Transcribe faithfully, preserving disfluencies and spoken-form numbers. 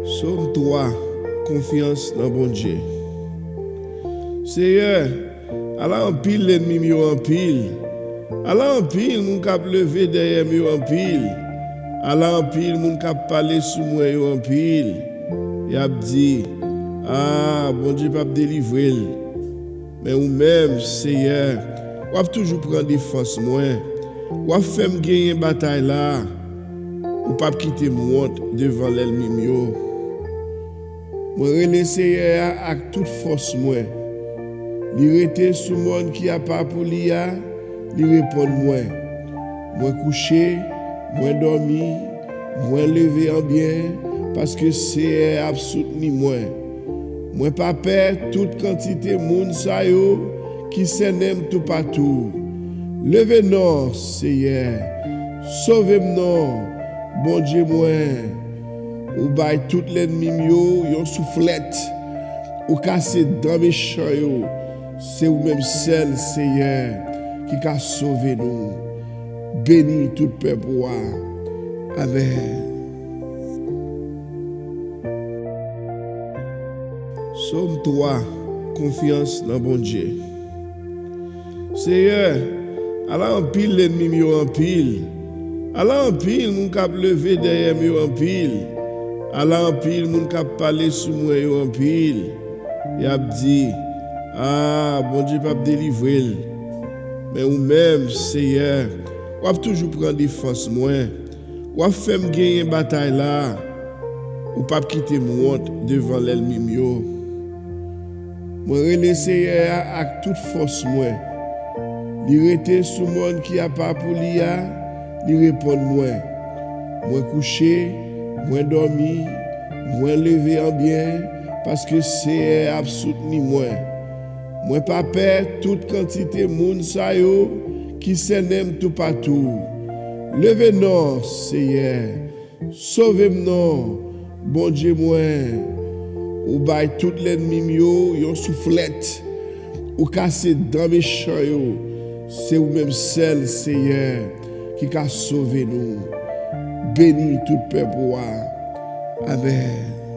Sòm twa, konfyans nan Bondye. Seyè, ala anpil lènmi m yo anpil. Ala anpil moun k ap leve dèyè m yo anpil. Ala anpil moun k ap pale sou mwen yo anpil. Y ap di, "A, Bondye p ap delivre l." Men ou menm, Seyè, w ap toujou pran defans mwen. W ap fè m genyen batay la. Ou p ap kite m wont devan lènmi m yo. Mwen rele Seyè a ak tout fòs mwen. Li rete sou mòn ki apa pou li a, li reponn mwen. Mwen kouche, mwen dòmi, mwen leve an byen, paske Seyè a ap soutni mwen. Mwen pa pè tout kantite moun sa yo ki sènen m toupatou. Leve non, Seyè, sove m non, Bondye mwen. Ou bay tout lènmi m yo yon souflèt. Ou kase dan mechan yo. Se ou menm sèl, Seyè, ki ka sove nou. Beni tout pèp ou a. Amèn. Sòm twa, konfyans nan Bondye. Seyè, ala anpil lènmi m yo anpil. Ala anpil moun k ap leve dèyè m yo anpil. Ala anpil moun k ap pale sou mwen yo anpil. Y ap di, "A, Bondye p ap delivre l." Men ou menm, Seyè, w ap toujou pran defans mwen. W ap fè m genyen batay la. Ou p ap kite m wont devan lènmi m yo. Mwen rele Seyè a ak tout fòs mwen. Li rete sou mòn ki apa pou li a, li reponn mwen. Mwen kouche, mwen dòmi, mwen leve an byen, paske Seyè a ap soutni mwen. Mwen pa pè tout kantite moun sa yo ki sènen m toupatou. Leve non, Seyè. Sove m non, Bondye mwen. Ou bay tout lènmi m yo yon souflèt. Ou kase dan mechan yo. Se ou menm sèl, Seyè, ki ka sove nou. Beni tout pèp ou a. Amèn.